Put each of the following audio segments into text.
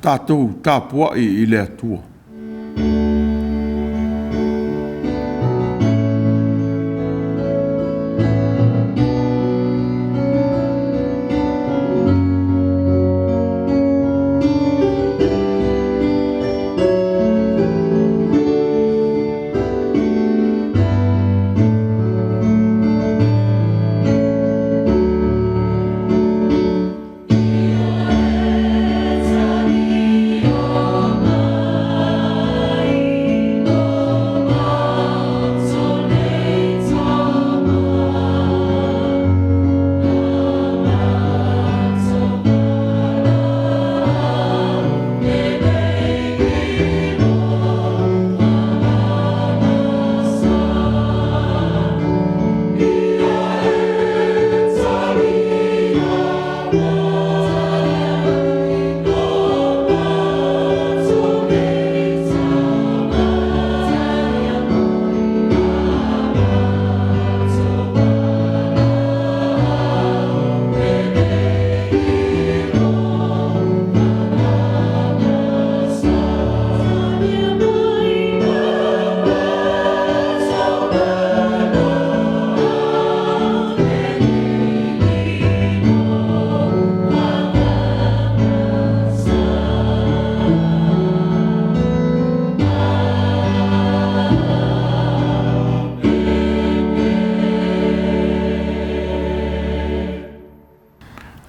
Tatou tapuai i le Atua.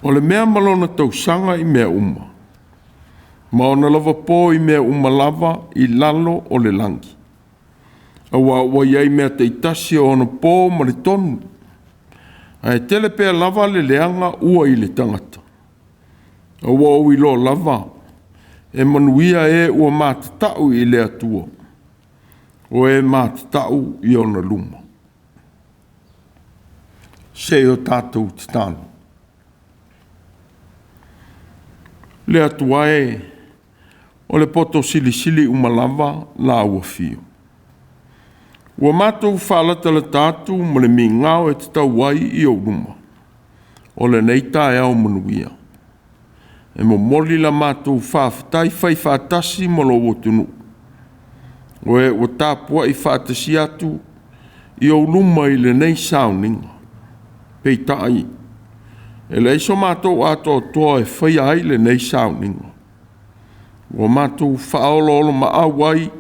O le mea ma lona tausaga i mea uma, ma ona lavapo i mea uma lava i lalo o le lagi, auā ua i ai mea taitasi o ono po ma le tonu, ae tele pea lava le leaga ua i le tagata. A ua ou iloa lava, e manuia e ua matatau i le Atua, o e matatau i ona luma. Se i o tatou tatalo. Le Atua e, o le poto silisili uma lava lau afio. Ua matou faalatalata atu ma le migao e tatau ai i ou luma o lenei taeao manuia. E momoli la matou faafetai fai faatasi ma lou atunuu, o e ua tapuai faatasi atu i ou luma i lenei sauniga. Peitai, e leai so matou atoatoa e faia ai lenei sauniga. Ua matou faaoloolomaau ai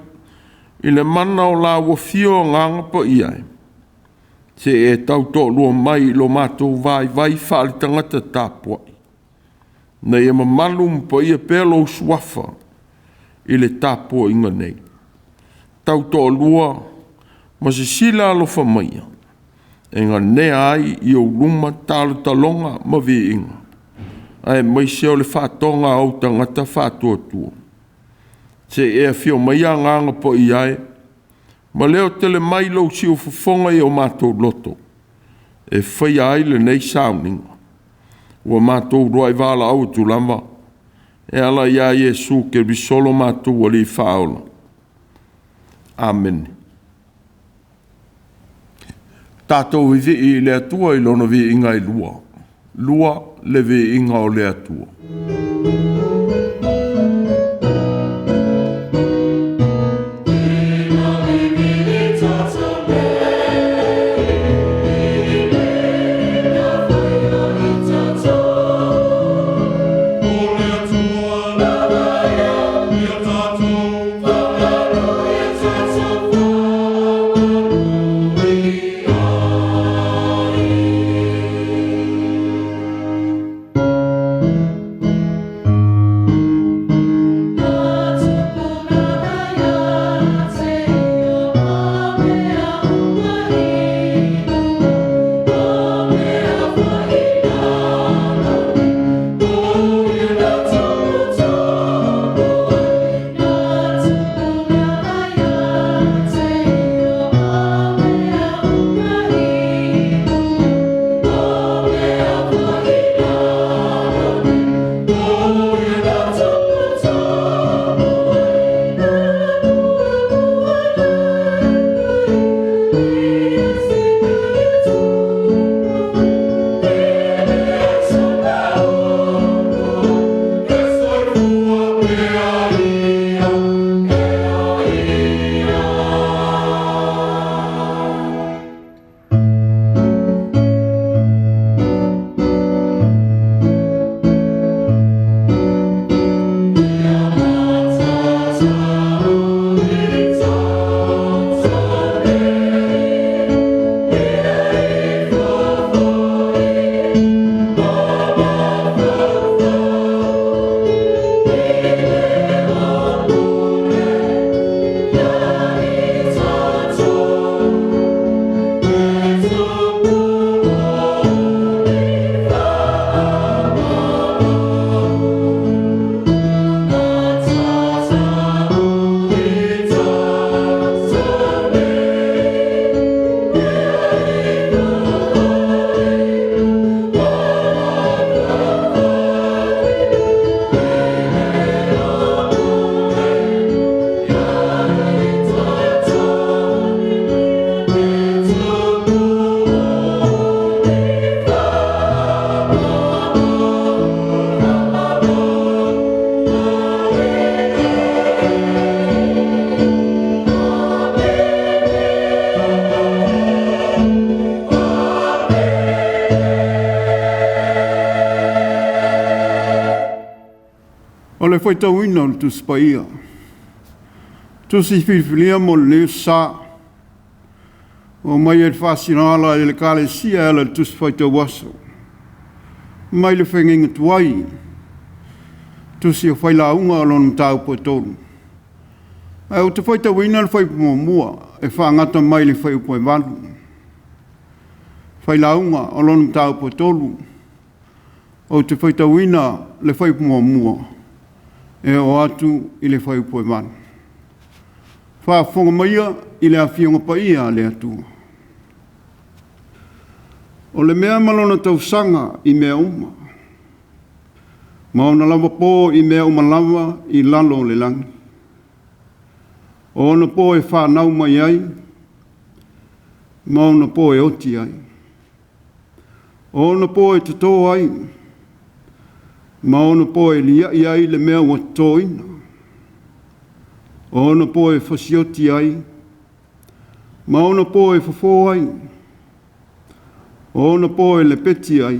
i le mana o lau afio Agaga Paia e, se i e tautoalua mai i lo matou vaivai faaletagata tapuai, ina ia mamalu ma paia pea lou Suafa i le tapuaiga nei. Tautoalua ma sisila alofa maia e nanea ai i ou luma talotaloga ma viiga, aemaise o le faatoga a ou tagata faatuatua. Se i e afio maia Agaga Paia e, ma leotele mai lou siufofoga i o matou loto e faia ai lenei sauniga. Ua matou uluai valaau atu lava e ala ia Iesu Keriso lo matou Alii Faaola. Amene. Tatou vivii i le Atua i Lona viiga e lua. Lua, le viiga o le Atua. O le faitauina o le Tusi Paia, Tusi filifilia mo lenei aso Sa, ua aumai e le Faasilala e le Ekalesia e ala i le Tusi Faitau Aso, mai le Feagaiga Tuai, Tusi o Failauga o lona mataupu e 3. Ae ou te faitauina le fuaiupu muamua e faagata mai i le fuaiupu e 8. Failauga o lona mataupu e 3, ou te faitauina le fuaiupu muamua e oo atu i le fuaiupu e 8. Faafofoga maia i le Afioga Paia a le Atua. O le mea ma lona tausaga i mea uma, ma ona lava po i mea uma lava i lalo o le lagi. O ona po e fanau mai ai, ma ona po e oti ai. O ona po e toto ai, ma ona po e liai ai le mea ua totoina. O ona po e fasioti ai, ma ona po e fofo ai. O ona po e lepeti ai,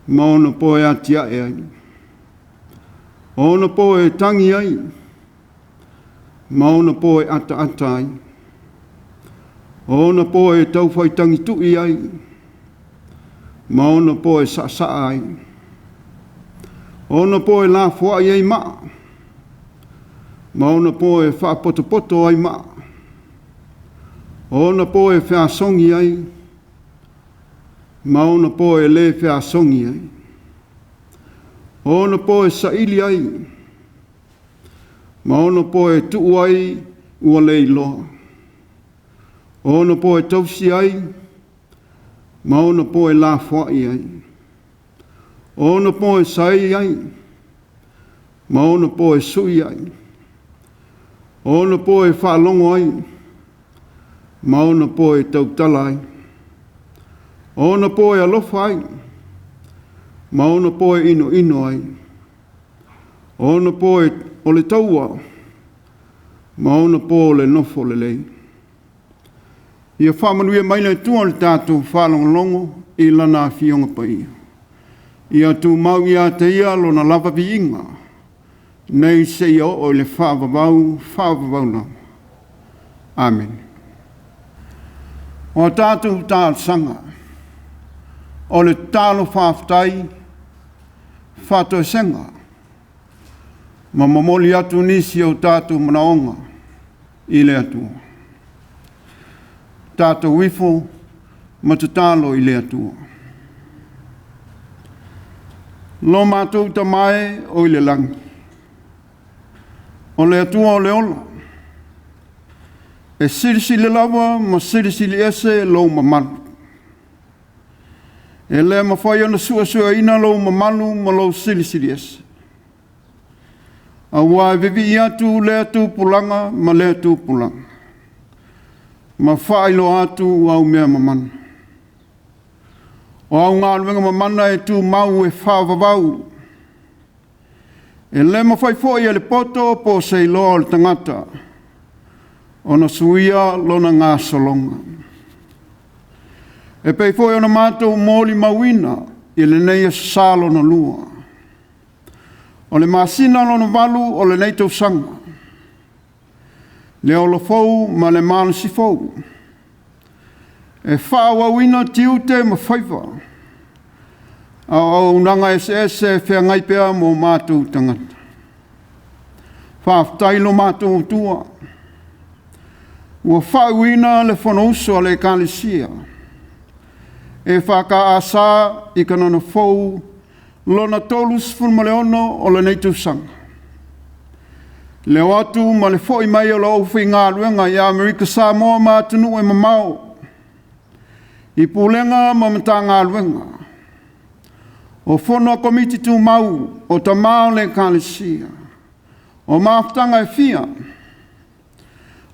ma ona po e atiae ai. O ona po e tagi ai, ma ona po e ataata ai. O ona po e taufaitagitui ai, ma ona po e saasaa ai. O ona po e lafoai ai maa, ma ona po e faapotopoto ai maa. O ona po e feasogi ai, ma ona po e le feasogi ai. O ona po e saili ai, ma ona po e tuu ai ua le iloa. O ona po e tausi ai, ma ona po e lafoai ai. O ona po e saei ai, ma ona po e sui ai. O ona po e faalogo ai, ma ona po e tautala ai. O ona po e alofa ai, ma ona po e inoino ai. O ona po o le taua, ma ona po o le nofo lelei. Ia faamanuia mai le Atua i le tatou faalogologo i Lana Afioga Paia. Ia tumau ia te Ia Lona lava viiga, nei seia oo i le faavavau, faavavau lava. Amene. O a tatou talosaga, o le tatalo faafetai, faatoesega, ma momoli atu nisi o tatou manaoga i le Atua. Tatou ifo ma tatalo i le Atua. Lo matou Tama e o i le lagi, o le Atua o le ola, e silisili lava ma silisili ese lou mamalu. E le mafai ona suesueina lou mamalu ma lou silisili ese. Aua e vivii atu lea tupulaga ma lea tupulaga, ma faailoa atu au mea mamana. O au galuega mamana e tumau e faavavau. E le mafai foi e le poto po o se iloa o le tagata ona suia lona gasologa. E pei foi ona matou molimauina i lenei Aso Sa lona lua, o le masina lona 8 o lenei tausaga, le ola fou ma le malosi fou, e faaauauina tiute ma faiva, a o auaunaga eseese e feagai pea ma o matou tagata. Faafetai lo matou Atua, ua faauuina le Fonousu a le Ekalesia EFKS i Kanono Fou lona 36 o lenei tausaga. Le o atu ma le foi mai o le aufaigaluega i Amerika Samoa ma atunuu e mamao, i Pulega ma Matagaluega, o Fono a Komiti Tumau, o Tama o le Ekalesia, o mafutaga e fia,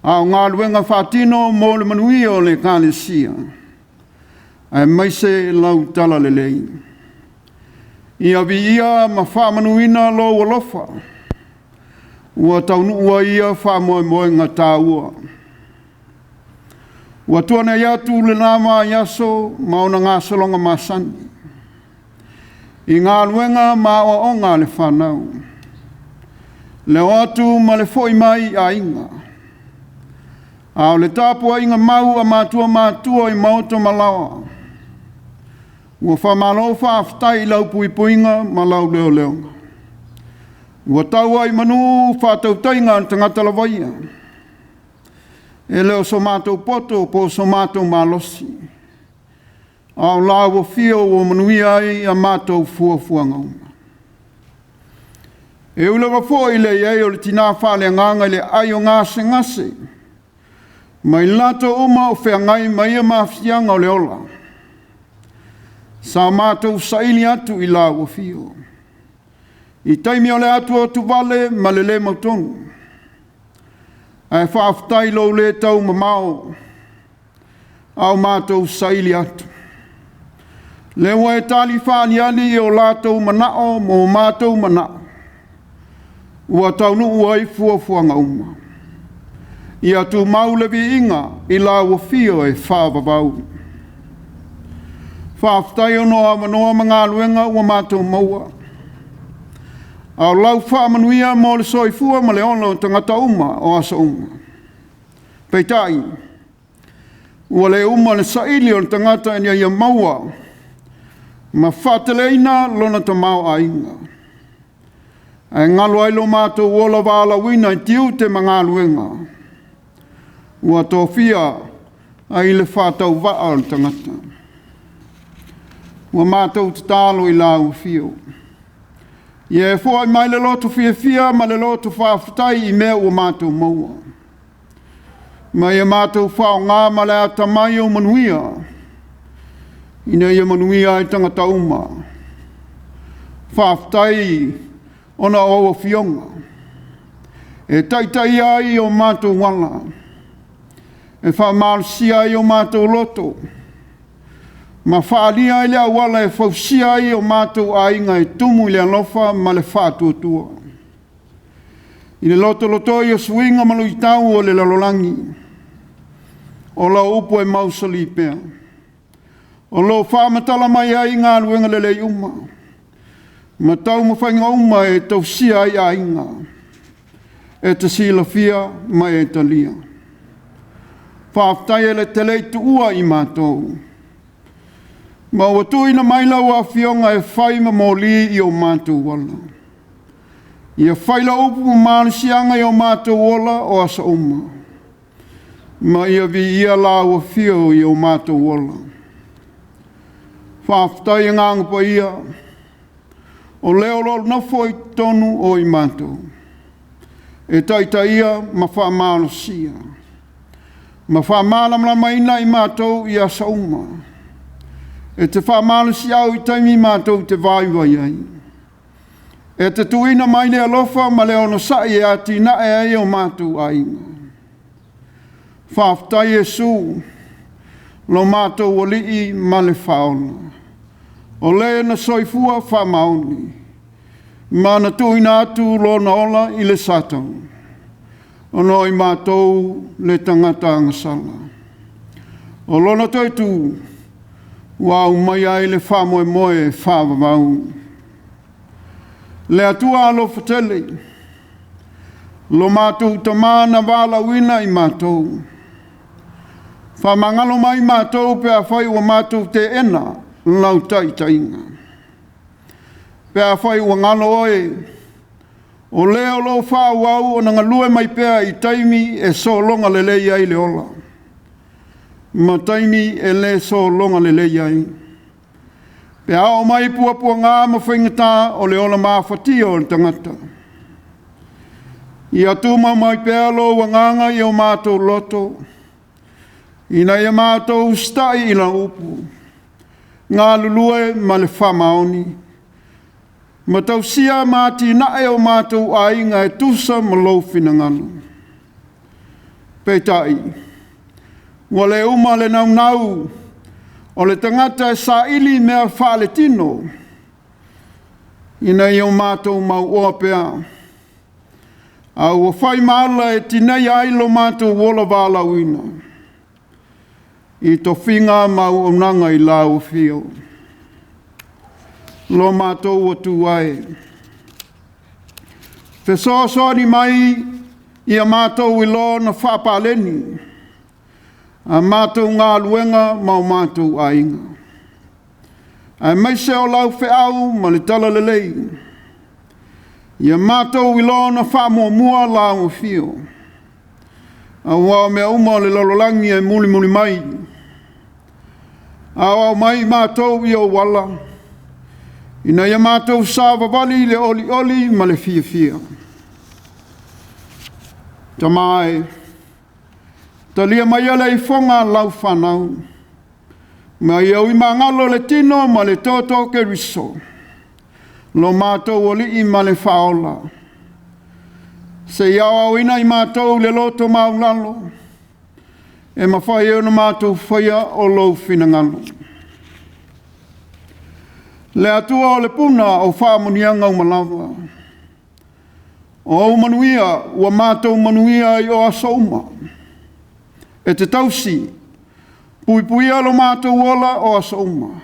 a o galuega faatino mo le manuia o le Ekalesia, aemaise lau talalelei. Ia viia ma faamanuina lou alofa, ua taunuu ai ia faamoemoega taua. Ua tuanai atu lena vaiaso ma ona gasologa masani i galuega ma aoaoga a le fanau. Le o atu ma le foi mai i aiga. A o le tapuaiga mau a matua matutua i maota ma laoa, ua faamalo faafetai i lau puipuiga ma lau leoleoga. Ua tau ai i manu faatautaiga a le tagata lavaia. E le o so matou poto po o so matou malosi, a o lau afio ua manuia ai a matou fuafuaga uma. E ui lava foi i le i ai o le tina faaleagaga i le ai o gasegase, ma i latou uma o feagai ma ia mafiaga o le ola, sa matou saili atu i lau afio, i taimi o le atuatuvale ma le le mautonu, ae faafetai lou le taumamao, a o matou saili atu. Lea ua e tali faaaliali i o latou manao ma o matou manao, ua taunuu ai fuafuaga uma. Ia tumau le viiga i lau afio e faavavau. Faafetai ona o avanoa ma galuega ua matou maua, a o lau faamanuia mo le soifua ma le ola o tagata uma o aso uma. Peitai, ua le uma le saili o le tagata ina ia maua ma faateleina lona tamaoaiga, ae galo ai lo matou ola valaauina i tiute ma galuega ua tofia ai le faatauvaa o le tagata. Ua matou tatalo i lau afio, ia e foai mai le loto fiafia ma le loto faafetai i mea ua matou maua, ma ia matou faaaoga ma le atamai o manuia, ina ia manuia ai tagata uma. Faafetai ona o au afioga e taitaia ai o matou ala, e faamalosia ai o matou loto, ma faaalia ai le auala e fausia ai o matou aiga e tumu i le alofa ma le faatuatua. I le lotolotoi o suiga ma luitau o le lalolagi, o lau upu e mausali pea, o lo o faamatala mai ai galuega lelei uma ma taumafaiga uma e tausia ai aiga, e te silafia ma e talia. Faafetai e te le i tuua i matou, ma ua tuuina mai lau Afioga e fai ma moli i o matou ala. Ia fai lau upu ma malosiaga i o matou ola o aso uma, ma ia viia lau afio i o matou ola. Faafetai Agaga Paia, o lea o lo o nofo i totonu o i matou, e taitaia ma faamalosia, ma faamalamalamaina i matou i aso uma. E te faamalosiau i taimi matou te vaivai ai. E te tuuina mai le alofa ma le onosai e atinae ai o matou aiga. Faafetai Iesu, lo matou Alii ma le Faaola, o le na soifua faamaoni, ma na tuuina atu lona ola i le Satani, ona o i matou le tagata agasala. O lona toe tu, ua aumaia ai le faamoemoe faavavau. Le Atua alofa tele, lo matou Tama na valaauina i matou, faamagalo mai matou pe afai ua matou teena lau taitaiga. Pe afai ua galo oe, o lea o lo o faaauau ona galue mai pea i taimi e sologa lelei ai le ola, ma taimi e le sologa lelei ai. Pe a oo mai puapuaga ma faigata o le ola mafatia o le tagata, ia tumau mai pea lou agaga i o matou loto, ina ia matou usitai i lau upu, galulue ma le faamaoni, ma tausia ma atinae o matou aiga e tusa ma lou finagalo. Peitai, ua le uma le naunau o le tagata e saili mea faaletino, ina ia o matou mauoa pea, a ua fai ma ala e tineia ai lo matou ola valaauina i tofiga ma auaunaga i lau afio. Lo matou Atua e, Fesoasoani mai ia matou iloa ona faapaleni a matou galuega ma o matou aiga, aemaise o lau feau ma le talalelei, ia matou iloa ona faamuamua lau afio, aua o mea uma o le lalolagi e mulimuli mai. Aoao mai matou i ou ala, ina ia matou savavali i le olioli ma le fiafia. Tama e, talia maia le ifoga a lau fanau, ma ia uimagalo le tino ma le toto o Keriso, lo matou Alii ma le Faaola, seia aoaoina i matou i le loto maualalo e mafai ai ona matou faia o lou finagalo. Le Atua o le puna o faamanuiaga uma lava, o ou manuia ua matou manuia ai o aso uma, e te tausi, puipuia lo matou ola o aso uma.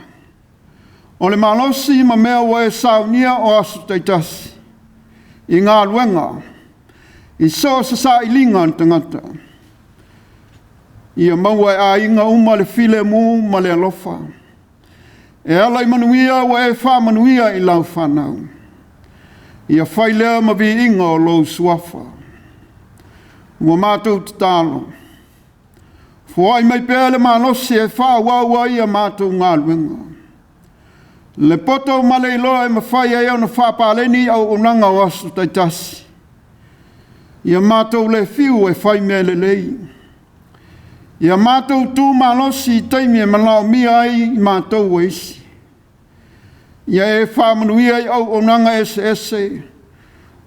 O le malosi ma mea ua e saunia o aso taitasi, i galuega, i so o se sailiga a le tagata, ia maua e aiga uma le filemu ma le alofa, e ala i manuia ua e faamanuia i lau fanau. Ia fai lea ma viiga o lou suafa. Ua matou tatalo, foai mai pea le malosi e faaauau ai a matou galuega, le poto ma le iloa e mafai ai ona faapaleni auaunaga o aso taitasi. Ia matou le fiu e fai mea lelei, ia matou tu malosi i taimi e manaomia ai matou e isi. Ia e faamanuia i auaunaga eseese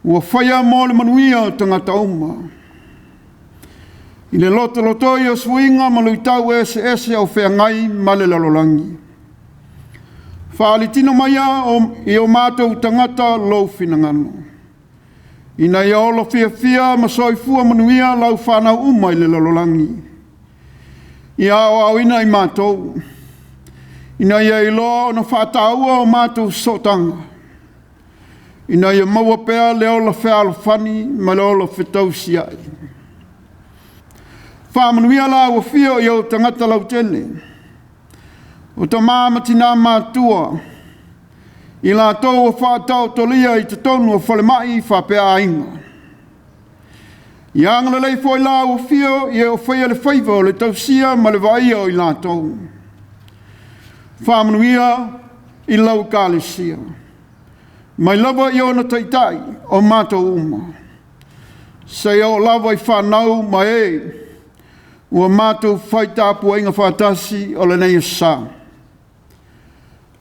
ua faia mo le manuia o tagata uma. I le lotolotoi o suiga ma luitau eseese o feagai ma le lalolagi. Faalitino maia i o matou tagata lou finagalo, ina ia ola fiafia ma soifua manuia lau fanau uma i le lalolagi. Ia aoaoina i matou, ina ia iloa ona faataua o matou sootaga, ina ia maua pea le ola fealofani ma le ola fetausiai. Faamanuia lau afio i ou tagata lautele, o tama ma tina matutua, i latou ua faataotolia i totonu o falemai faapea aiga. Ia agalelei foi lau afio i e o faia le faiva o le tausia ma le vaaia o i latou. Faamanuia i lau ekalesia, mai lava i ona taitai o matou uma, seia oo lava i fanau ma e ua matou fai tapuaiga faatasi o lenei aso sa.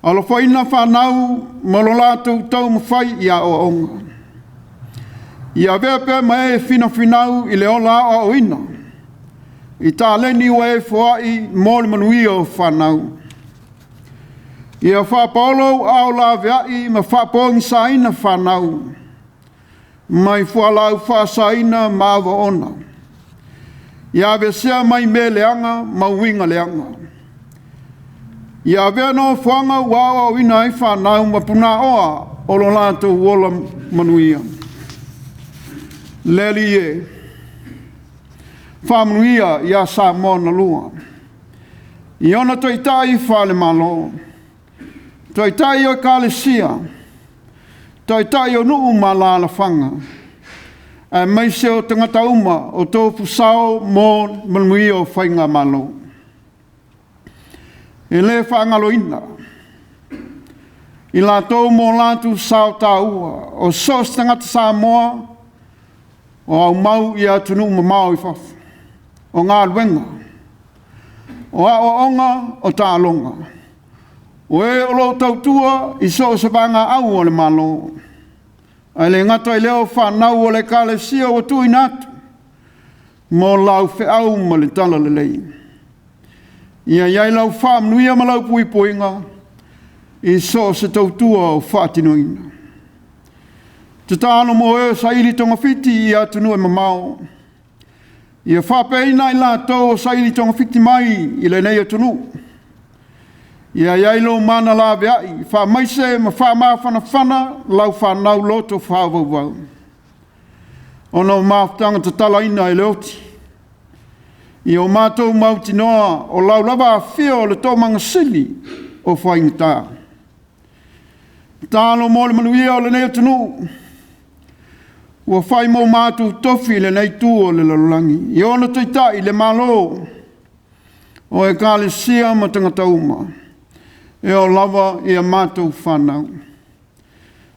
Alofaina fanau ma lo latou taumafai i aoaoga. Ia avea pea ma e finafinau i le ola aoaoina i taleni ua e foai mo le manuia o fanau. Ia faapaolo ou aao laveai ma faapogisaina fanau mai fualaau faasaina ma ava oona. Ia aveesea mai mea leaga ma uiga leaga. Ia avea nofoaga ua aoaoina ai fanau ma punaoa o lo latou ola manuia. Le Alii e, faamanuia ia Samoa na lua, i ona taitai faale-Malo, taitai o ekalesia, taitai o nuu ma alaalafaga, aemaise o tagata uma o tofu sao mo manuia o faigamalo. E le faagaloina i latou mo latou sao taua o so o se tagata Samoa o aumau i atunuu mamao i fafo, o galuega, o aoaoga, o taaloga, o e o lo o tautua i so o se vaegaau a le Malo, ae le gata i lea o fanau a le Ekalesia ua tuuina atu mo lau feau ma le talalelei. Ia i ai lau faamanuia ma lau puipuiga i so o se tautua o faatinoina. Tatalo mo e o saili togafiti i atunuu e mamao, ia faapeaina i latou o saili togafiti mai i lenei atunuu. Ia i ai lou mana laveai, faamaise ma faamafanafana lau fanau loto faavauvau. Ona o mafutaga tatalaina e le oti, ia o matou mautinoa o lau lava afio o le Toomaga Sili o Faigata. Tatalo mo le manuia o lenei atunuu, ua fai mo matou tofi i lenei itu o le lalolagi, i ona taitai, le Malo, o ekalesia ma tagata uma, e oo lava ia matou fanau.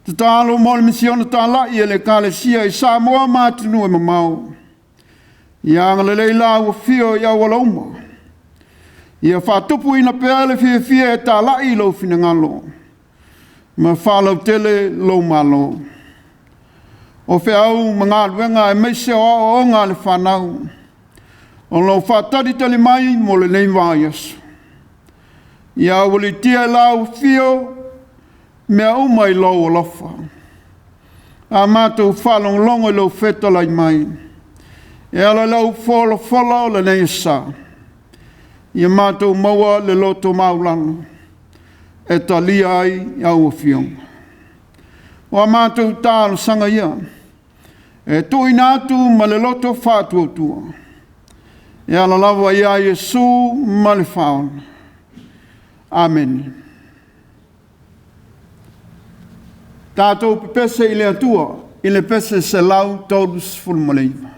Tatalo mo le misiona talai a le Ekalesia i Samoa ma atunuu e mamao, ia agalelei lau afio i auala uma, ia faatupuina pea le fiafia e talai i lou finagalo ma faalautele lou Malo. O feau ma galuega aemaise o aoaoga a le fanau o lo o faatalitali mai mo lenei vaiaso. Ia aualiitia e lau afio mea uma i lou alofa. A matou faalogologo i lou fetalai mai, e ala i lau folafola o lenei sa, ia matou maua le loto maualalo e talia ai au afioga. O a matou talosaga ia, e tuuina atu ma le loto faatuatua, e ala lava ia Iesu ma le Faaola. Amene. Tatou pepese i le Atua i le pese 139.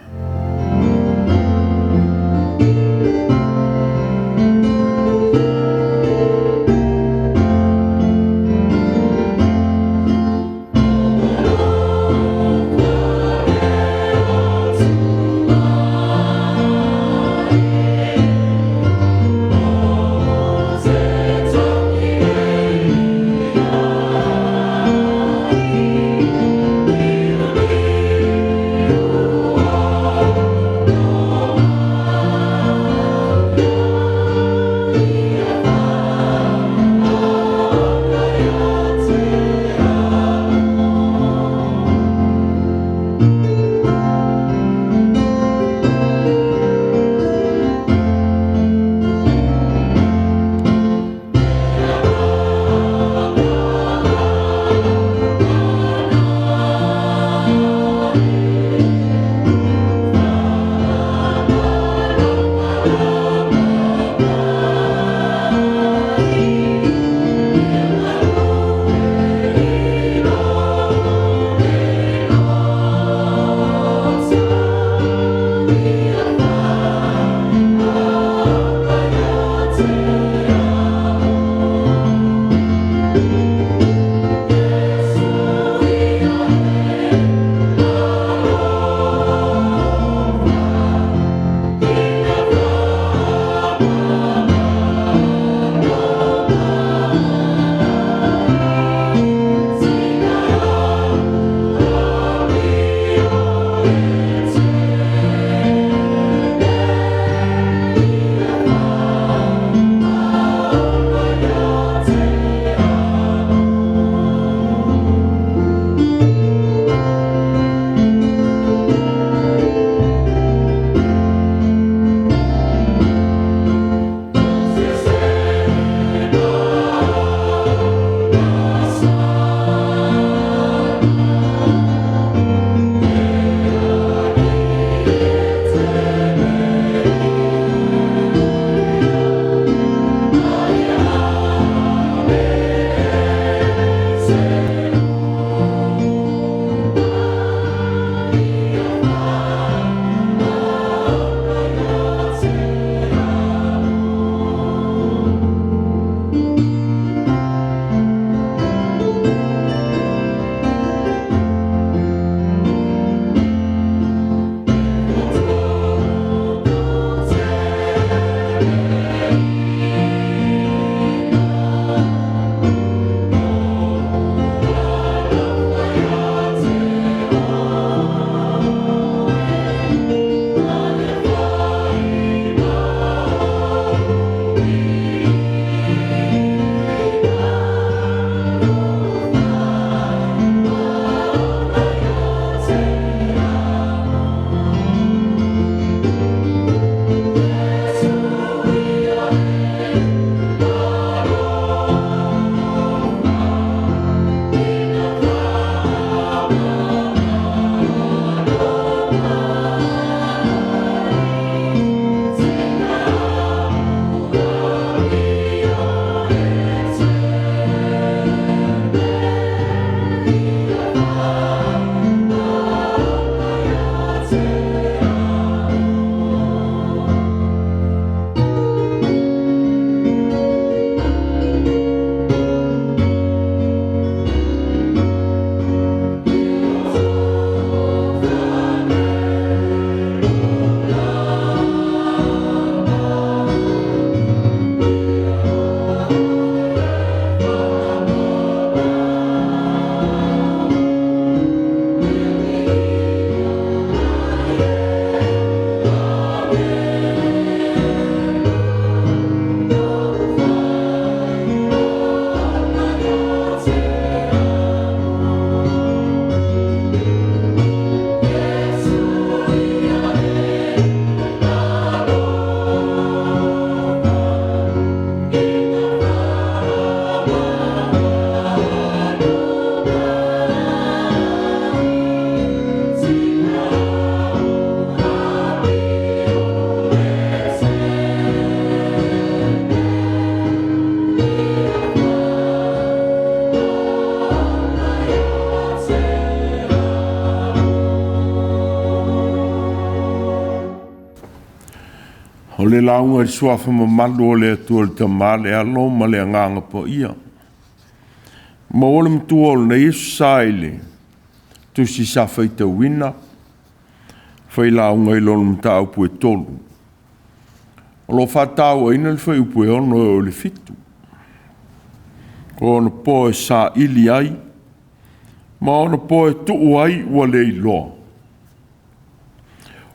O le lauga i le suafa mamalu o le Atua le Tama, le Alo ma le Agaga Paia. Maua le matua o lenei aso sa i le tusi sa faitauina, failauga i lona mataupu e 3, o lo o faatauaina le fuaiupu e 6 e oo i le 7. O ona po e saili ai, ma ona po e tuu ai ua le iloa.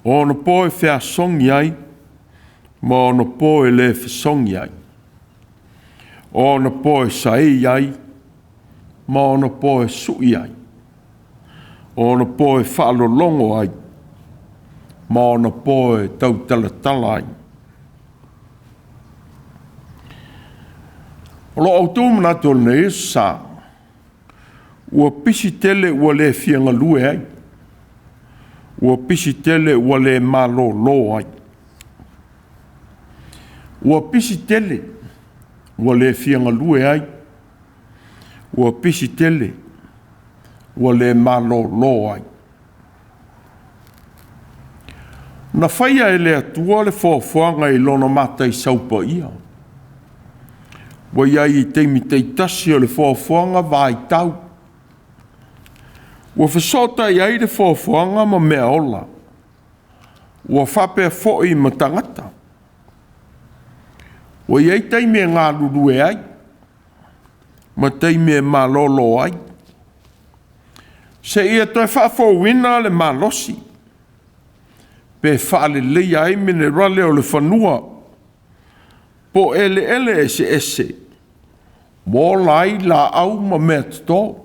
O ona po e feasogi ai, ma ona po e le fesogi ai. O ona po e saei ai, ma ona po e sui ai. O ona po e faalologo ai, ma ona po e tautalatala ai. O lo outou manatu o lenei aso sa, ua pisi tele ua le fia galue ai, ua pisi tele ua le malolo ai. Ua pisi tele ua le fia galue ai, ua pisi tele ua le malolo ai. Na faia e le Atua le foafoaga i lona mataisau paia. Ua i ai i taimi taitasi o le foafoaga vaitau. Ua fesootai ai le foafoaga ma meaola, ua faapea foi ma tagata. Ua i ai taimi e galulue ai, ma taimi e malolo ai, seia toe faafouina le malosi, pe faaleleia ai minerale o le fanua, po o eleele eseese ua ola ai laau ma mea toto.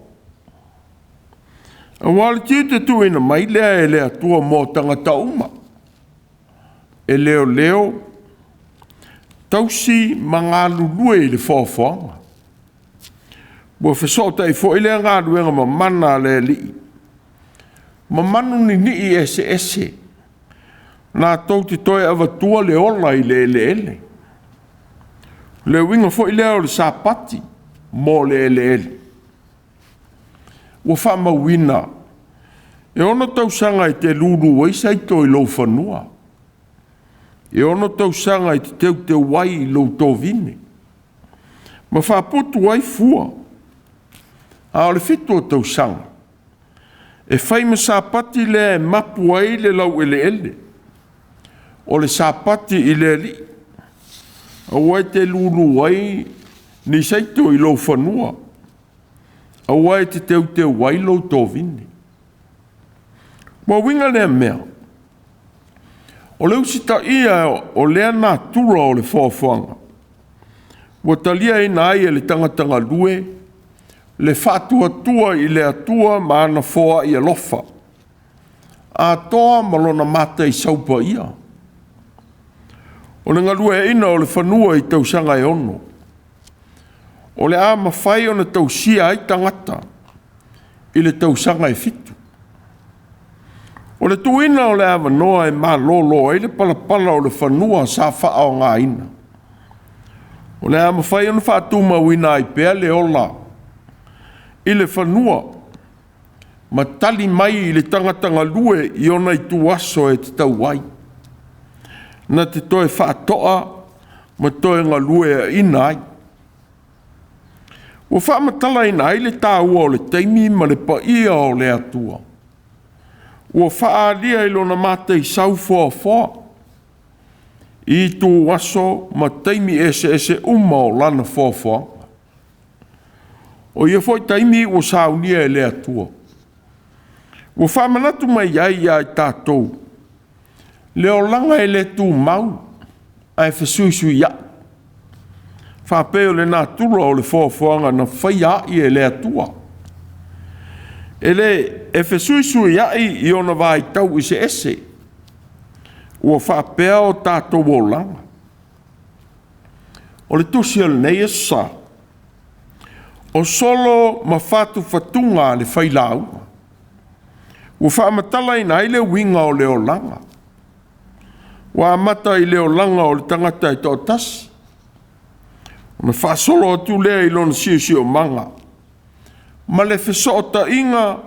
Aua o le tiute tuuina mai lea e le Atua mo tagata uma, e leoleo, tausi ma galulue i le foafoaga. Ua fesootai foi lea galuega mamana a le Alii ma manu ninii eseese latou te toe avatua le ola i le eleele. O le uiga foi lea o le Sapati mo le eleele. Ua faamauina, e 6 tausaga e te lulu ai saito i lou fanua, e 6 tausaga e te teuteu ai i lou tovine, ma faaputu ai fua, a o le 7 o tausaga, e fai ma Sapati lea e mapu ai le laueleele, o le Sapati i le Alii, aua e te lulu ai ni saito i lou fanua, aua e te teuteu ai lou tovine. Ua uiga lea mea, o le usitaia o lea natura o le foafoaga, ua taliaina ai e le tagata galue le faatuatua i le Atua ma ana foai alofa, atoa ma lona mataisau paia. O le galueaiina o le fanua i tausaga e 6, o le a mafai ona tausia ai tagata i le tausaga e 7. O le tuuina o le avanoa e malolo ai le palapala o le fanua sa faaaogaina, o le a mafai ona faatumauina ai pea le ola i le fanua ma tali mai i le tagata galue i ona ituaso e tatau ai, na te toe faatoa ma toe galueaina ai. Ua faamatalaina ai le taua o le taimi ma le paia o le Atua. Ua faaalia i lona mataisau foafoa, i ituaso ma taimi eseese uma o lana foafoaga. O ia foi taimi ua saunia e le Atua, ua faamanatu mai ai ia i tatou le olaga e le tumau ae fesuisuiai, faapei o le natura o le foafoaga na faia ai e le Atua. E fesuisuiai i ona vaitau eseese, ua faapea o tatou olaga. O le tusi o lenei aso sa, o solo ma fatufatuga a le failauga, ua faamatalaina ai le uiga o le olaga. Ua amata i le olaga o le tagata e toatasi, ona faasolo atu lea i lona siosiomaga ma le fesootaiga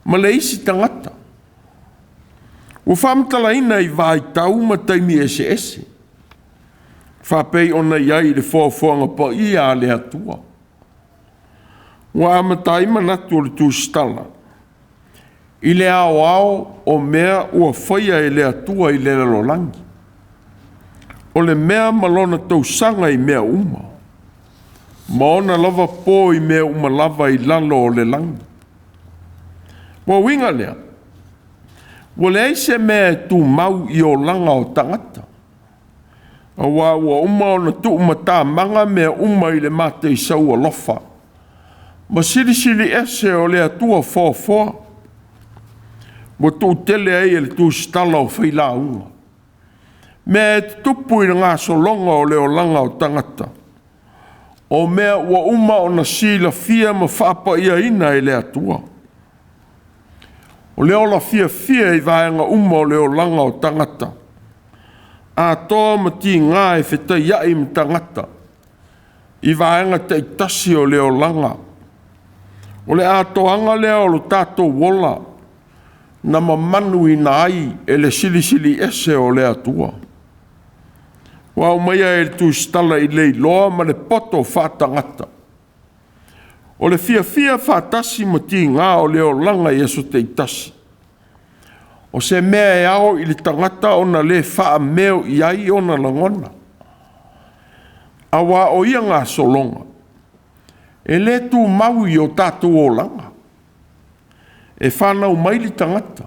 ma le isi tagata. Ua faamatalaina i vaitau ma taimi eseese. Faapei ona i ai i le foafoaga paia a le Atua. Ua amata ai manatu o le tusitala i le aoao o mea ua faia e le Atua i le lalolagi, o le mea ma lona tausaga i mea uma, ma ona lava po i mea uma lava i lalo o le lagi. Ua uiga lea, ua leai se mea e tumau i olaga o tagata, aua ua uma ona tuumatamaga mea uma i le mataisau alofa ma silisili ese o le Atua foafoa, ua tuutele ai e le tusitala o failauga, mea e tutupu i le gasologa o le olaga o tagata, o mea ua uma ona silafia ma faapaiaina e le Atua. O le ola fiafia i vaega uma o le olaga o tagata, atoa ma tiga e fetaiai ma tagata i vaega taitasi o le olaga. O le atoaga lea o lo tatou ola na mamanuina ai e le Silisili Ese o le Atua. Ua aumaia e le tusitala i le iloa ma le poto faatagata. O le fiafia faatasi ma tiga o le olaga i aso taitasi, o se mea e ao i le tagata ona le faameo i ai ona lagona, aua o ia gasologa e le tumau i o tatou olaga. E fanau mai le tagata,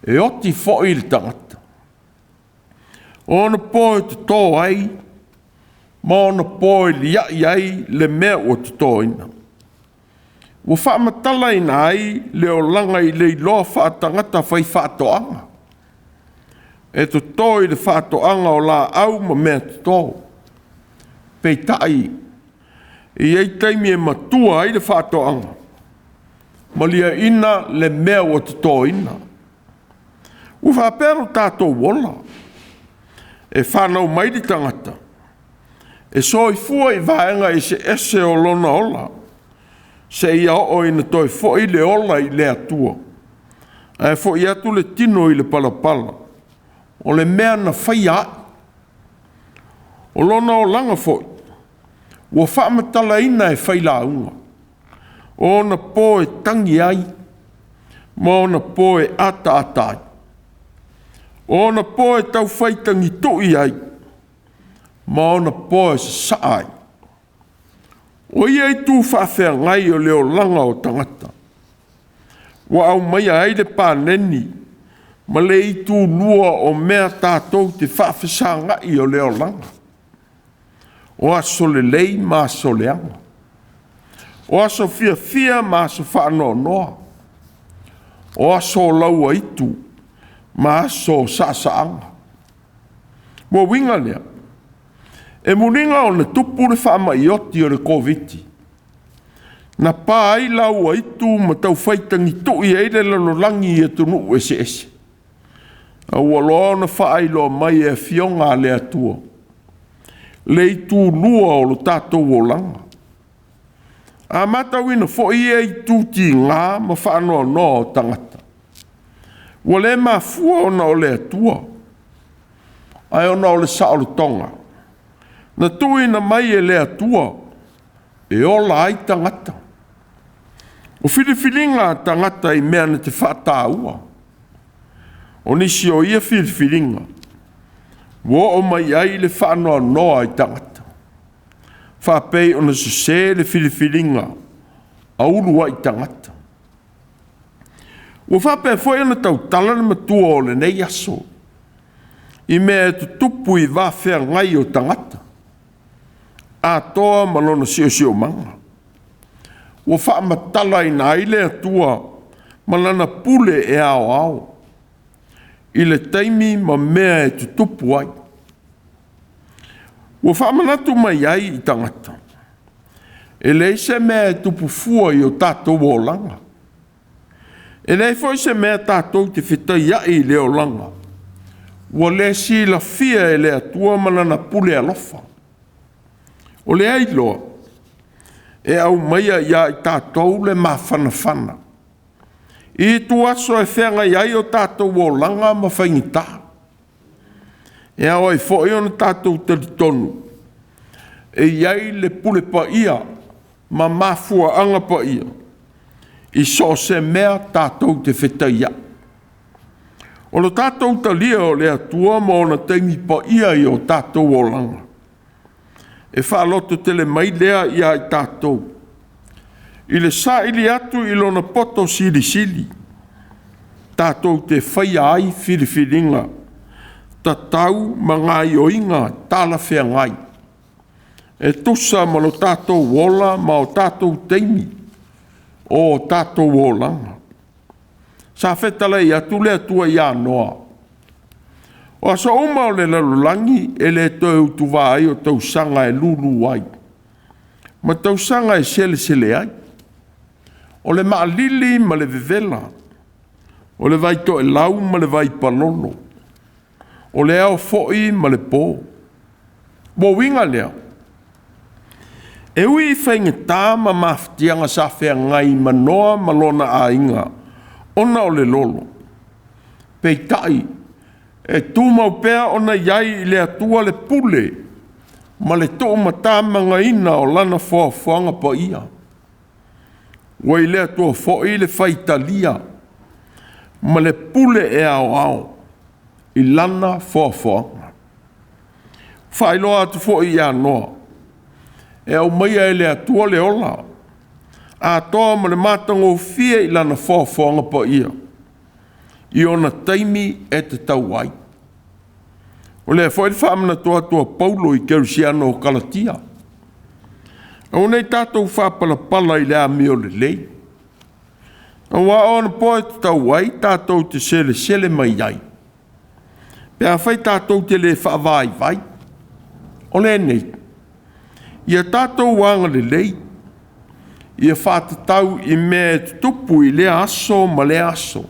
e oti foi le tagata. O ona po e toto ai, ma ona po e liai ai le mea ua totoina. Ua faamatalaina ai le olaga i le iloa faatagata fai faatoaga, e toto i le faatoaga o laau ma mea toto. Peitai, e i ai taimi e matua ai le faatoaga, ma liaina le mea ua totoina. Ua faapea lo tatou ola, e fanau mai le tagata, e soifua i vaega eseese o lona ola, seia oo ina toe foi le ola i le Atua, ae foi atu le tino i le palapala, o le mea na faia ai. O lona olaga foi, ua faamatalaina e failauga, o ona po e tagi ai, ma ona po e ataata ai, o ona po e taufai tagitui ai, ma ona po e sasaa ai. O ia itu faafeagai o le olaga o tagata, ua aumaia ai le paleni ma le itulua o mea tatou te faafesagai o le olaga, o aso lelei ma aso leaga, o aso fiafia ma aso faanoanoa, o aso o lauaitu ma aso o saasaaga. Ua uiga lea, e muliga ona tupu le faamai oti o le Koviti, na pa ai lauaitu ma taufai tagitui ai le lalolagi i atunuu eseese, a ua loa ona faailoa mai e afioga a le Atua le itulua o lo tatou olaga. A matauina foi ia itu tiga ma faanoanoa o tagata, ua le mafua ona o le Atua, ae ona o le saolotoga na tuuina mai e le Atua e ola ai tagata. O filifiliga a tagata i mea na te faataua, o nisi o ia filifiliga ua oo mai ai le faanoanoa i tagata, faapei ona sese le filifiliga a uluai tagata. Ua faapea foi ona tautala le matua o lenei aso i mea e tutupu i va feagai o tagata, atoa ma lona siosiomaga. Ua faamatalaina ai le Atua ma lana pule e aoao i le taimi ma mea e tutupu ai. Ua faamanatu mai ai i tagata, e leai se mea e tupu fua i o tatou olaga. E leai foi se mea tatou te fetaiai i le olaga, ua le silafia e le Atua ma lana pule alofa. O lea iloa e aumaia ia i tatou le mafanafana i ituaso e feagai ai o tatou olaga ma faigata. E ao ai foi ona tatou talitonu e i ai le pule paia ma mafuaaga paia i so o se mea tatou te fetaiai. O lo tatou talia o le Atua ma ona taimi paia i o tatou olaga, e faalototele mai lea ia i tatou i le saili atu i lona poto silisili, tatou te faia ai filifiliga tatau ma gaoioiga talafeagai e tusa ma lo tatou ola ma o tatou taimi o o tatou olaga. Sa fetalai atu le Atua ia Noa, o aso uma o le lalolagi e le toe utuvā ai o tausaga e lūlū ai, ma tausaga e selesele ai. O le maalili ma le vevela, o le vaitoelau ma le vaipalolo, o le ao foi ma le po. Ua uiga lea, e ui i faigata ma mafatiaga sa feagai ma Noa ma lona aiga ona o le lolo, peitai e tumau pea ona i ai i le Atua le pule ma le tuumatamagaina o lana foafoaga paia. Ua i le Atua foi le faitalia ma le pule e aoao i lana foafoaga. Faailoa atu foi ia Noa, e aumaia e le Atua le ola atoa ma le matagofie i lana foafoaga paia i ona taimi e tatau ai. O lea foi le faamanatu atu a Paulo i Kerisiano o Kalatia, aua ne i tatou faapalapala i le amio lelei, aua o ona po e tatau ai tatou te selesele mai ai, pe afai tatou te le faavaivai. O lenei, ia tatou agalelei, ia faatatau i mea e tutupu i lea aso ma lea aso,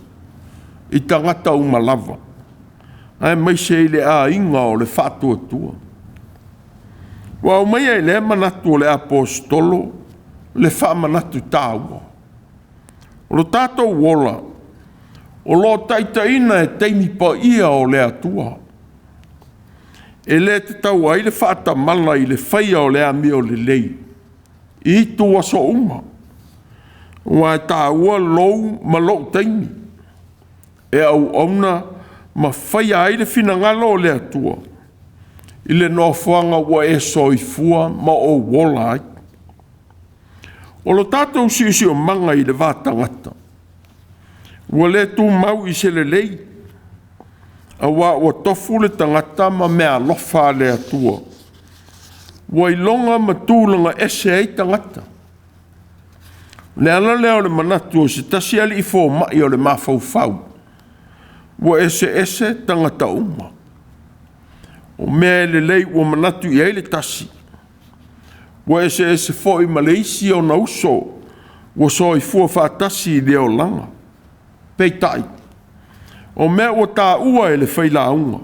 i tagata uma lava, aemaise i le aiga o le faatuatua. Ua aumaia i lea manatu o le Aposetolo le faamanatu taua. O lo tatou ola, o lo o taitaiina e taimi paia o le Atua. E le tatau ai le faatamala i le faia o le amio lelei i itu aso uma, aua e taua lou ma lou taimi e auauna ma faia ai le finagalo o le Atua i le nofoaga ua e soifua ma ou ola ai. O lo tatou siosiomaga i le va tagata, ua le tumau i se lelei, aua ua tofu le tagata ma meaalofa a le Atua, ua iloga ma tulaga ese ai tagata. O le ala lea o le manatu o se tasi alii fomai o le mafaufau, ua eseese tagata uma. O mea e lelei ua manatu i ai le tasi, ua eseese foi ma le isi ona uso ua soifua faatasi i le olaga. Peitai, o mea ua taua e le failauga,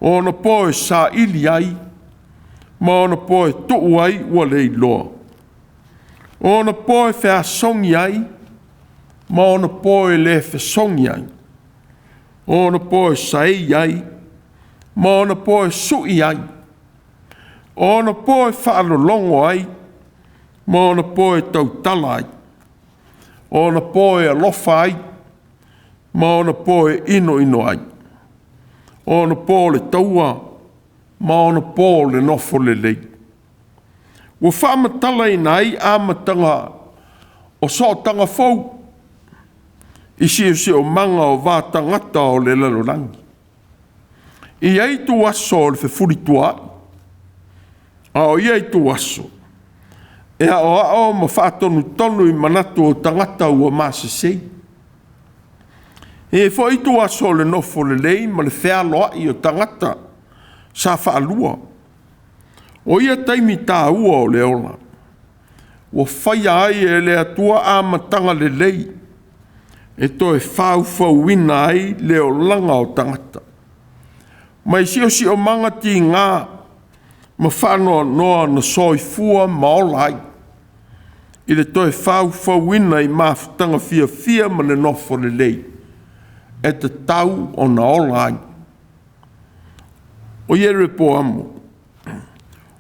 o ona po e saili ai ma ona po e tuu ai ua le iloa, o ona po e feasogi ai ma ona po e le fesogi ai, o ona po e saei ai ma ona po e sui ai, o ona po e faalologo ai ma ona po e tautala ai, o ona po e alofa ai ma ona po e inoino ai, o ona po o le taua ma ona po o le nofo lelei. Ua faamatalaina ai amataga o sootaga fou i siosiomaga o va tagata o le lalolagi. E i ai ituaso o le fefulituaai, a o ia ituaso e aoao ma faatonutonu i manatu o tagata ua masesei. E i ai foi ituaso o le nofo lelei ma le fealoai o tagata sa faalua. O ia taimi taua o le ola, ua faia ai e le Atua amataga lelei e toe faufauina ai le olaga o tagata, mai siosiomaga tiga ma faanoanoa na soifua ma ola ai, i le toe faufauina i mafutaga fiafia ma le nofo lelei e tatau ona ola ai. O Ierepoamo,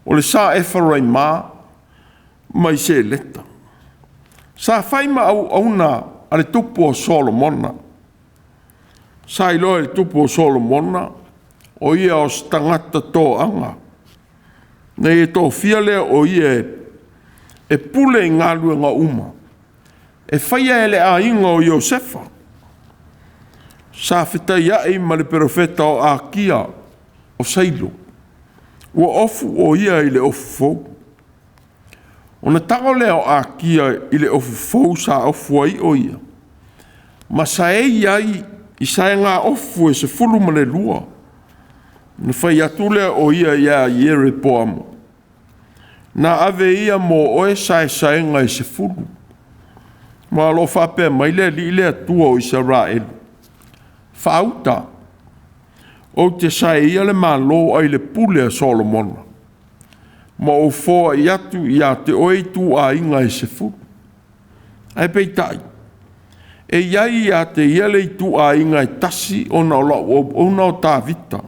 o le sa Efaraima mai Seleta. Sa fai ma auauna a le tupu o Solomona. Sa iloa e le tupu o Solomona o ia o se tagata toaga, na ia tofia lea o ia e pule i galuega uma e faia e le aiga o Iosefa. Sa fetaiai ma le perofeta o Akia o Sailo, ua ofu o ia i le ofu fou. Ona tago lea o Akia i le ofu fou sa ofu ai o ia, ma saei ai i saega ofu e 12. Na fai atu lea o ia ia Ierepoamo, na ave ia mo oe saesaega e 10. Ma o lo o faapea mai le Alii le Atua o Isaraelu, faauta, ou te saeia le Malo ai le pule a Solomona, ma ou foai atu ia te oe ituaiga e 10. Ae peitai, e i ai ia te ia le ituaiga e tasi ona o lau auauna o Tavita,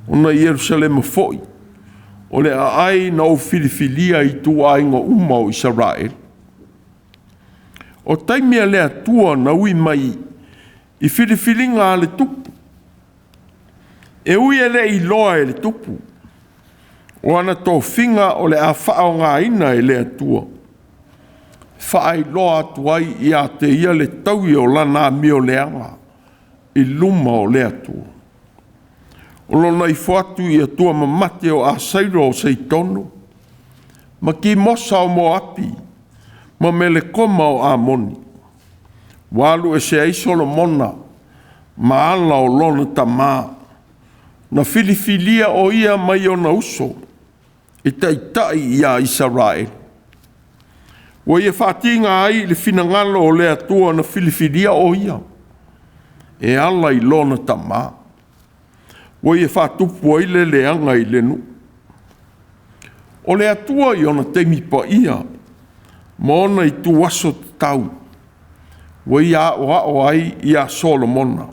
ona i Ierusalema foi, o le aai na ou filifilia i ituaiga uma o Isaraelu. O taimi a le Atua na ui mai i filifiliga a le tupu, e ui e le iloa e le tupu, o ana tofiga o le a faaaogaina e le Atua, faailoa atu ai ia te ia le taui o lana amio leaga i luma o le Atua. O lona ifo atu i atua mamate o Asairo o Seitonu, ma Kimosa o Moapi, ma Melekoma o Amoni. Ua alu ese ai Solomona ma ala o lona tamā, na filifilia o ia mai ona uso e taitai ia Isaraelu. Ua ia faatiga ai le finagalo o le Atua na filifilia o ia e ala i lona tamā. Ua ia faatupu ai le leaga i le nuu. O le Atua i ona taimi paia ma ona ituaso tatau, ua ia aoao ai ia Solomona.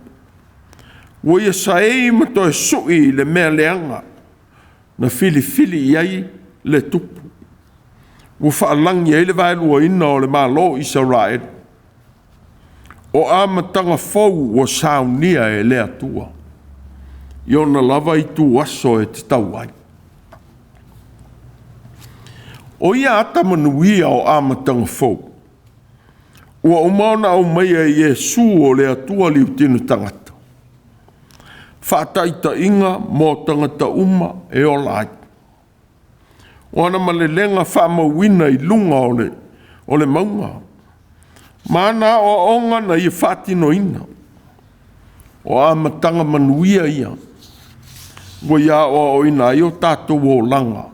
Ua ia saei ma toe sui i le mea leaga na filifili i ai le tupu. Ua faalagi ai le vaeluaina o le Malo o Isaraelu. O amataga fou ua saunia e le Atua, i ona lava ituaso e tatau ai. O ia ata manuia o amataga fou, ua uma ona aumaia e Iesu o le Atua liutino tagata, faataitaiga mo tagata uma e ola ai. O ana malelega faamauina i luga o le mauga, ma ana aoaoga na ia faatinoina. O amataga manuia ia, ua ia aoaoina ai o tatou olaga,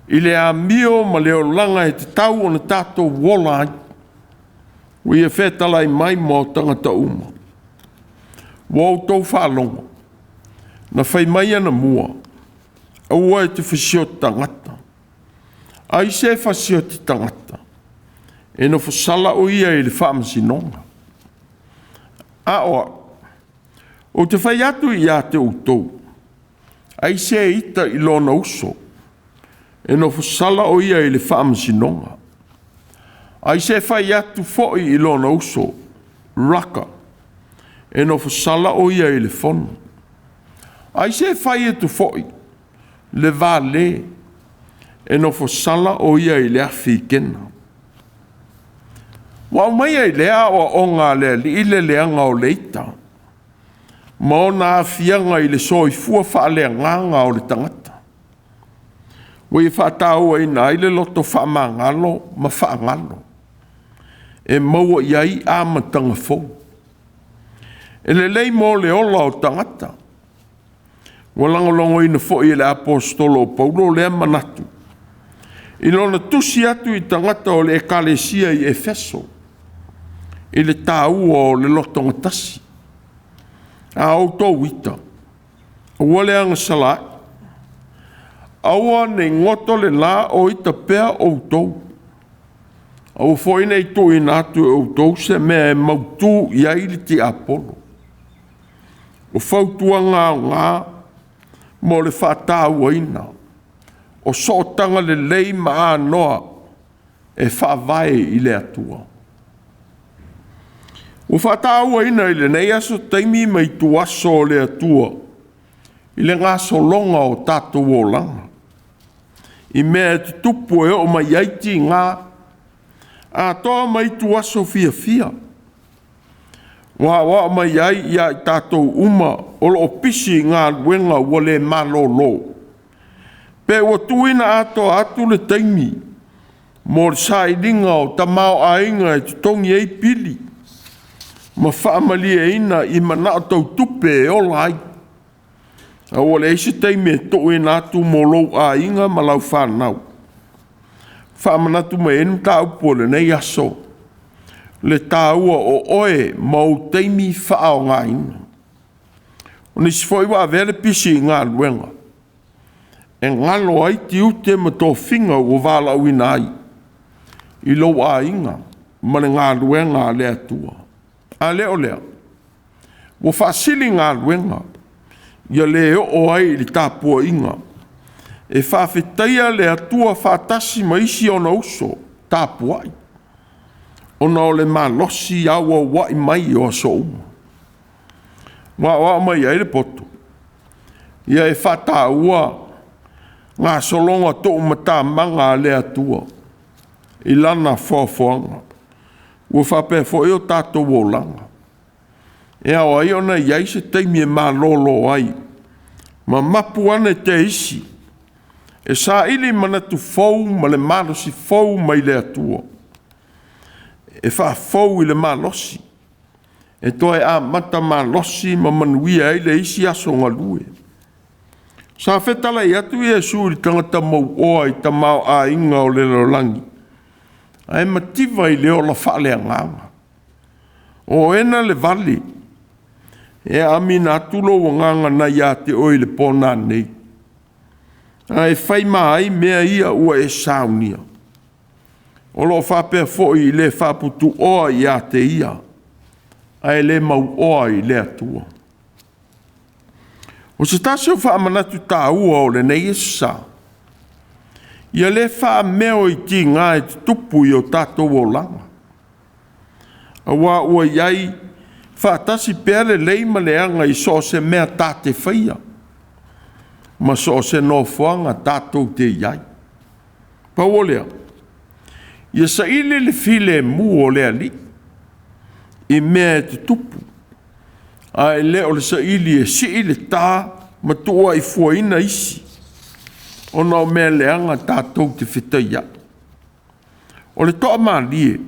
i le amio ma le olaga e tatau ona tatou ola ai. Ua ia fetalai mai mo tagata uma. Ua outou faalogo, na fai mai anamua, aua e te fasioti tagata. Ai se fasioti tagata, e nofosala o ia i le faamasinoga. A o au, ou te fai atu ia te outou, ai se ita i lona uso, e nofosala o ia i le faamasinoga. Ai se fai atu foi i lona uso, Raka, e nofosala o ia i le fono. Ai se fai atu foi, le vale, e nofosala o ia i le afi i Kena. Ua aumaia i lea aoaoga a le Alii le leaga o le ita, ma ona aafiaga i le soifua faaleagaga o le tagata. Ua ia faatauaina ai le loto faamagalo ma faagalo, e maua i ai amataga fou. E lelei mo le ola o tagata. Ua lagolagoina foi e le aposetolo o Paulo lea manatu, i lona tusi atu i tagata o le ekalesia i Efeso, i le taua o le lotogatasi. A outou ita, aua le agasala ae, aua ne i goto le la o ita pea outou. Aua foi ne i tuuina atu e outou se mea e mautu i ai le tiapolo. O fautuaga aoga mo le faatauaina o sootaga lelei ma anoa e faavae i le Atua. Ua faatauaina i lenei aso taimi ma ituaso o le Atua i le gasologa o tatou olaga, i mea e tutupu e oo mai ai tiga, atoa ma ituaso fiafia, ua aoao mai ai ia i tatou uma o lo o pisi i galuega ua le malolo, pe ua tuuina atoa atu le taimi mo le sailiga o tamaoaiga e totogi ai pili ma faamalieina i manao tau tupe e ola ai, a ua leai se taimi e tuuina atu mo lou aiga ma lau fanau. Faamanatu mai ai le mataupu o lenei aso, le taua o oe ma ou taimi faaaogaina. O nisi foi ua avea le pisi i galuega, e galo ai tiute ma tofiga ua valaauina ai i lou aiga ma le galuega a le Atua. A le o lea, ua faasili galuega, ia le oo ai i le tapuaiga e faafetaia le Atua faatasi ma isi ona uso tapuai, ona o le malosi auauai mai o aso uma. Ua aoao mai ai le poto, ia e faataua gasologa tuumatamaga a le Atua i lana foafoaga, ua faapea foi o tatou olaga. E ao ai ona i ai se taimi e malolo ai, ma mapu ane te isi e saili manatu fou ma le malosi fou mai le Atua, e faafou i le malosi, e toe amata malosi ma manuia ai le isi aso galue. Sa fetalai atu Iesu i le tagata mauoa i tamaoaiga o le lalolagi, ae mativa i le ola faaleagaga. O ena le vale e amina atu lou agaga nai ia te oe i le po nanei, ae fai ma ai mea ia ua e saunia? O lo o faapea foi i le faaputuoa ia te ia, ae le mauoa i le Atua. O se tasi o faamanatu taua o lenei Aso Sa, ia le faameo i tiga e tutupu i o tatou olaga, aua ua i ai faatasi pea lelei ma leaga i so o se mea ta te faia, ma so o se nofoaga tatou te i ai. Pau o lea, ia saili le filemu o le Alii i mea e tutupu, ae le o le saili e sii le ta ma tuuaifuaina isi, ona o mea leaga tatou te fetaiai. O le toamalie,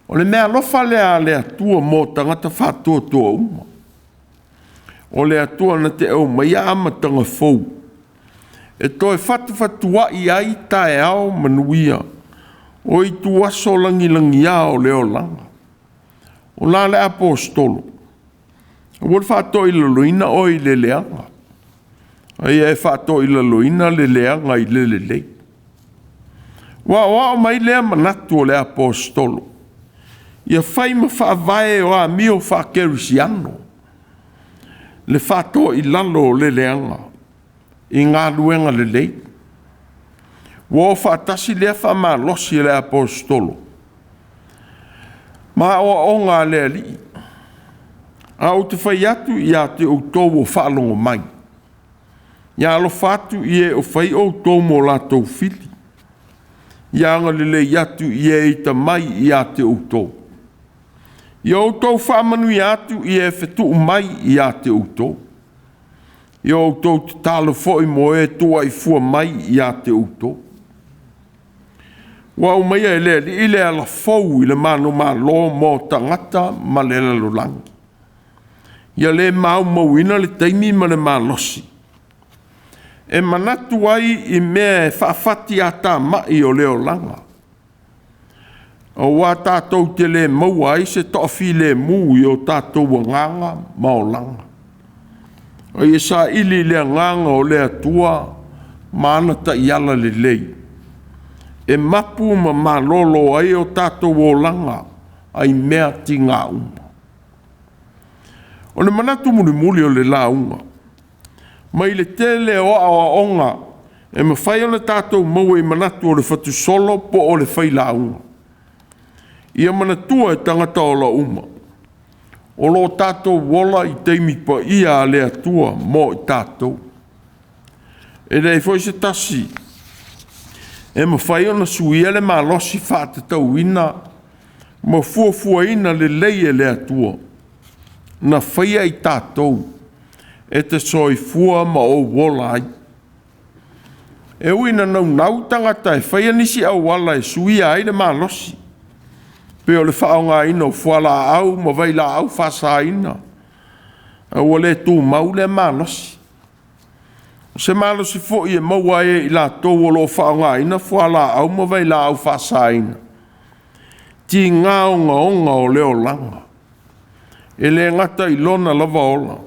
o le meaalofa lea a le Atua mo tagata faatuatua uma. O le Atua na te aumaia amataga fou, e toe fatufatuai ai taeao manuia o ituaso lagilagia o le olaga. O la le aposetolo, aua le faatoilaloina oe i le leaga, a ia e faatoilaloina le leaga i le lelei. Ua aoao mai lea manatu o le aposetolo, ia fai ma faavae o amio faakerisiano le faatoilalo o le leaga i galuega lelei. Ua o faatasi lea faamalosi e le aposetolo ma aoaoga a le Alii. A ou te fai atu ia te outou o faalogo mai, ia alofa atu i e o fai outou mo latou fili, ia agalelei atu i e ita mai ia te outou. Ia outou faamanuia atu i e fetuu mai ia te outou. Ia outou tatalo foi mo e tuuaifua mai ia te outou. Ua aumaia e le Alii le ala fou i le manumalo mo tagata ma le lalolagi. Ia le maumauina le taimi ma le malosi e manatu ai i mea e faafatiatamai o le olaga, aua tatou te le maua ai se toafilemu i o tatou agaga ma olaga. A ia saili le agaga o le Atua ma ana taiala lelei, e mapu ma malolo ai o tatou olaga ai mea tiga uma. O le manatu mulimuli o le lauga, Mai le tele o aoaoga e mafai ona tatou maua i manatu o le fatusolo po o le failauga. Ia manatua e tagata ola uma, o lo o tatou ola i taimi paia a le Atua mo i tatou. E leai foi se tasi e mafai ona suia le malosi faatatauina ma fuafuaina lelei e le Atua na faia i tatou e te soifua ma ou ola ai. E ui ina naunau tagata e faia nisi auala e suia ai le malosi, pei o le faaaogaina o fualaau ma vailaau faasaina, a ua le tumau lea malosi. O se malosi foi e maua ai e i latou o lo o faaaogaina fualaau ma vailaau faasaina, tiga ogaoga o le olaga, e le gata i lona lava ola,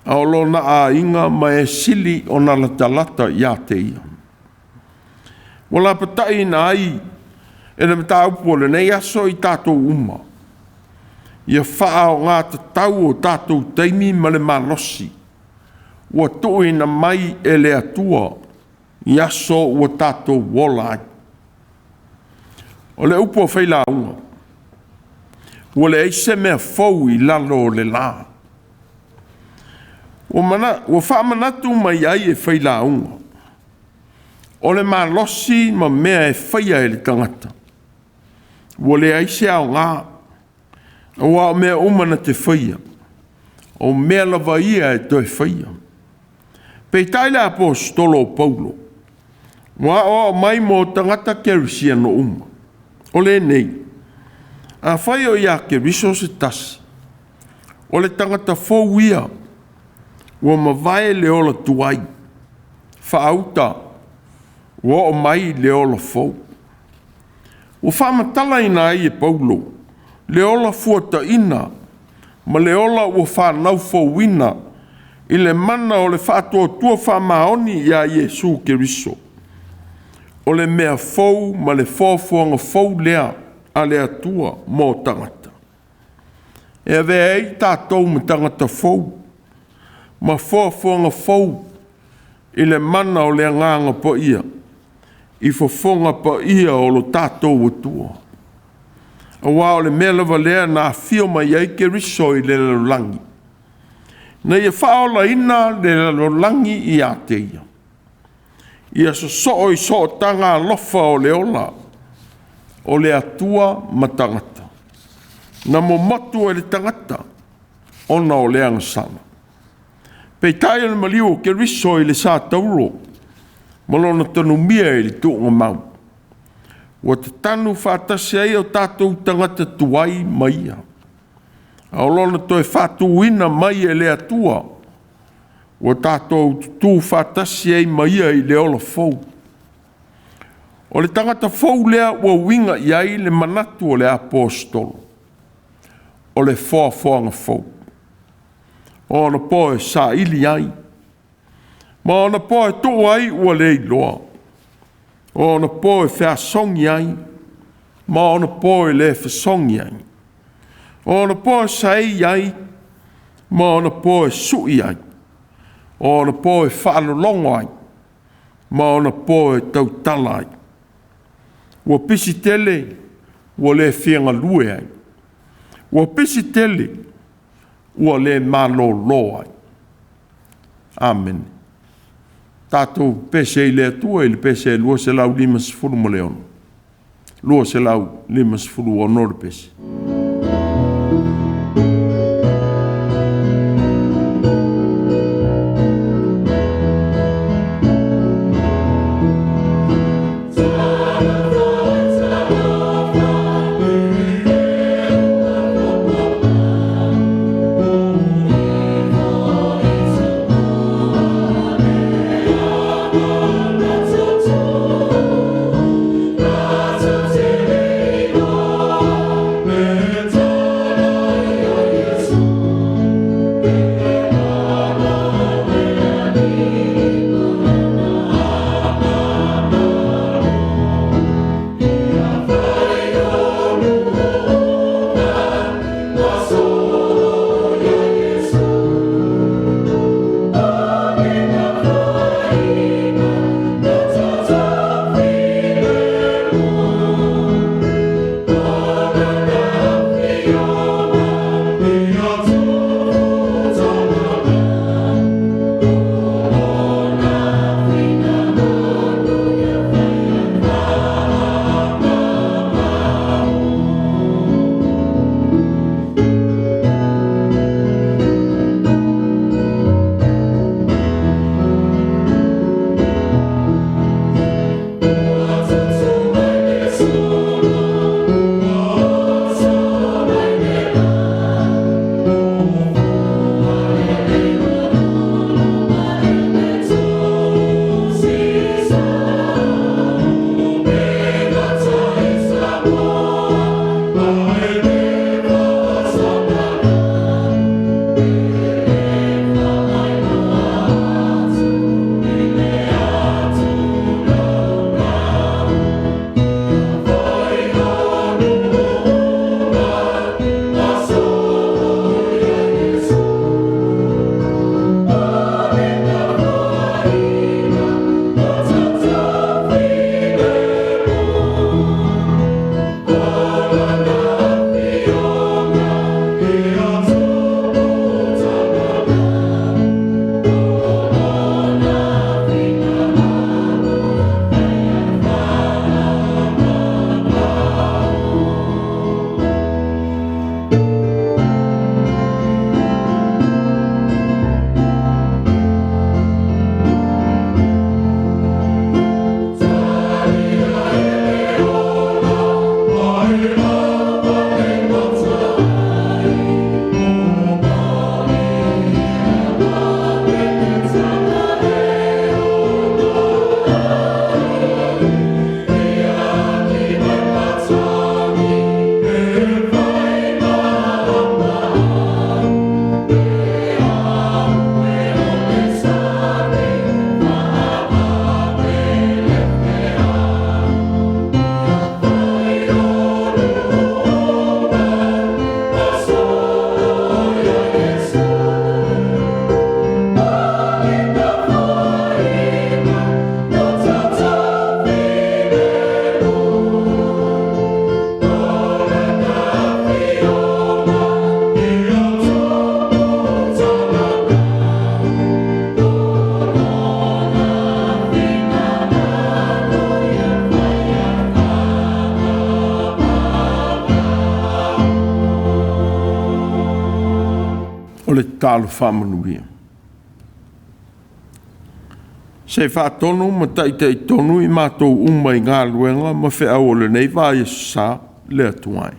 a o lona aiga ma e sili ona latalata ia te ia. Ua lapataiina ai e le mataupu o lenei aso i tatou uma, ia faaaoga tatau o tatou taimi ma le malosi ua tuuina mai e le Atua i aso ua tatou ola ai. O le upu a Failauga, ua leai se mea fou i lalo o le la. Ua faamanatu mai ai e Failauga, o le malosi ma mea e faia e le tagata, ua leai se aoga, aua o mea uma na te faia, o mea lava ia e toe faia. Peitai le Aposetolo o Paulo, ua aoao mai mo tagata kerisiano uma. O lenei, afai o ia Keriso se tasi, o le tagata fou ia, ua mavae le ola tuai, faauta ua oo mai le ola fou. Ua faamatalaina ai e Paulo le ola fuataina ma le ola ua fanau fouina i le mana o le faatuatua faamaoni ia Iesu Keriso. O le mea fou ma le foafoaga fou lea a le Atua mo tagata. E avea ai tatou ma tagata fou ma foafoaga fou i le mana o le Agaga Paia i fofoga paia o lo tatou Atua. Aua o le mea lava lea na afio mai ai Keriso i le lalolagi, ina ia faaolaina le lalolagi ia te Ia, ia sosoo i sootaga alofa o le ola o le Atua ma tagata, na momotu e le tagata ona o le agasala. Peitai o le maliu o Keriso i le satauro ma lona tanumia i le tuugamau, ua tatanu faatasi ai o tatou tagata tuai ma ia, a o lona toe faatuina mai e le Atua, ua tatou tutu faatasi ai ma ia i le ola fou. O le tagata fou lea ua uiga i ai le manatu o le Aposetolo, o le foafoaga fou. O ona po e saili ai, ma ona po e tuu ai ua le iloa. O ona po e feasogi ai, ma ona po e le fesogi ai. O ona po e saei ai, ma ona po e sui ai. O ona po e faalologo ai, ma ona po e tautala ai. Ua pisi tele, ua le fia galue ai. Ua pisi tele, ua le malolo ai. Amene. Tatou pese i le Atua i le pese 256, 256 le pese. O le tatalo faamanuia. Se faatonu ma taitaitonu i matou uma i galuega ma feau o lenei vaiaso sa le Atua e.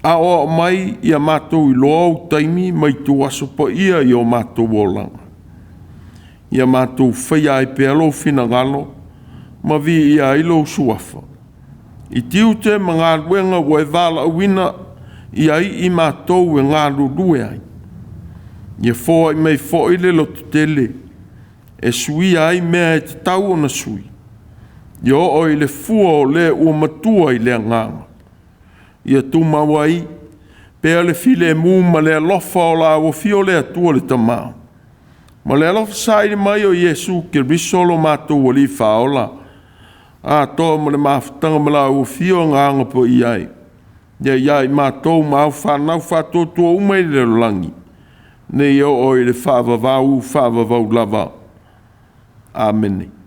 Aoao mai ia matou iloa ou taimi ma ituaso paia i o matou olaga. Ia matou faia ai pea lou finagalo ma viia ai lou suafa. I tiute ma galuega ua e valaauina i ai i matou e galulue ai. Ia foai mai foi le lototele e suia ai mea e tatau ona sui, ia oo i le fua o le ua matua i le agaga. Ia tumau ai pea le filemu ma le alofa o la afio le Atua le Tama, ma le alofa saili mai o Iesu Keriso lo matou Alii Faaola, atoa ma le mafutaga ma lau Afio Agaga Paia ai, ia ia i matou ma au fanau faatuatua uma i le lalolagi, nei oo i le faavavau faavavau lava. Amene.